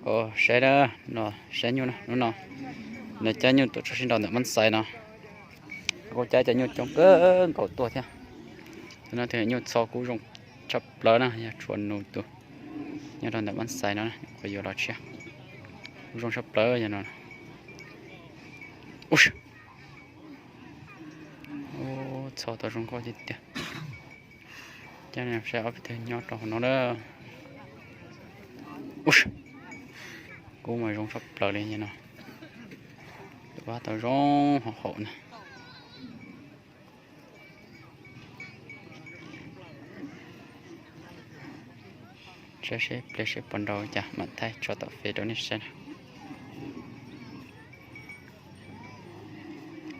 Saib na, no saib nyuj na, hnub no lawv cab nyuj tuaj tso sib nraus ntawm Mab Xais no. Kuj cab cov nyuj coob kawg nkaus tuaj thiab. Tus no tus nyuj txho kuj zoo tshaj plaws na, yog tshuav nus tus nyob rau ntawm Mab Xais no, qhov yuav los tshiab. Kuj zoo tshaj plaws yog no. Txho tau zoo nkauj tiag tiag. Cab saib ob peb tug nyob rau hauv no na. Kuj mas zoo tshaj plaws li no. Tus vab tau zoo hauv hauv na. Saib seb pliag seb puas nrau cas mam thaij tso tom Face rau nej saib na.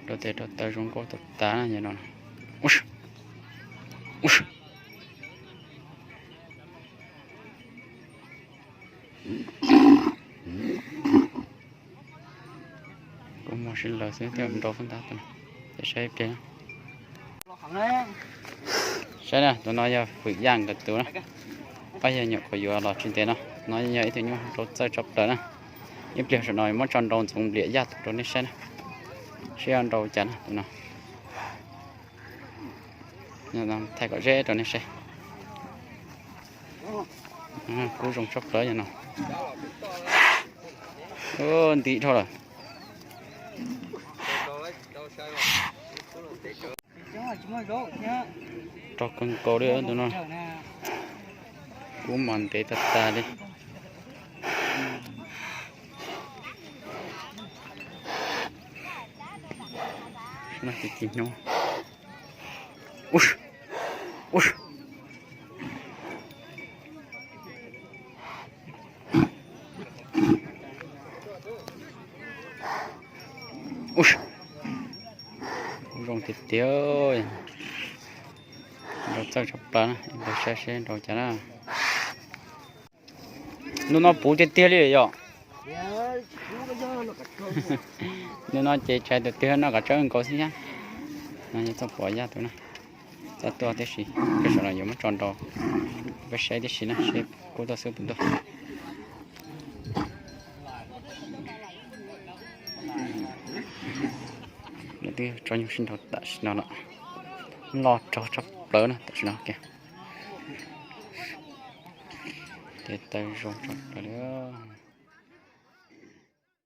Rau tes rau taw zoo nkauj tag tag no. Kuv muag sib laws xwb thiaj nrau xwb ntag. Saib ib pliag. Saib na, tus no yog Fwm Yaj nkawd tus na. Ob yawg nyuam qhuav yuav los tsis ntev no. No yog ib tug nyuj nrau txawj tshaj plaws na. Ib pliag saum no muab tso nrau ntxoov npliam Yaj tus rau nej saib na. Seb yuav nrau cas na tus no. Thaij kom ze rau nej saib. Kuj zoo tshaj plaws yog no. Nti dhau lawm. Rog kawg nkaus li tus no. Kub mas ntev tag tag li. Hnub no ces hnub Kuj zoo tiag tiag. Nrau txawj tshaj plaws na, ib pliag saib seb nrau cas na. Hnub no puv tiag tiag li yom. Hnub no ces tshais tiag tiag, noj kav tsawb nkaus xwb thiab. No yog txoj pom Yaj tus na. Txaj tuaj tib si, peb sawv daws yuav muab tso nrau, peb saib tib si na, seb kub tuaj xwb puas tuaj. Lawv twb tso nyuj sib nrau tam sim no lawm. Loj rog tshaj plaws na tam sim no kiag. Ces taw zoo tshaj plaws li.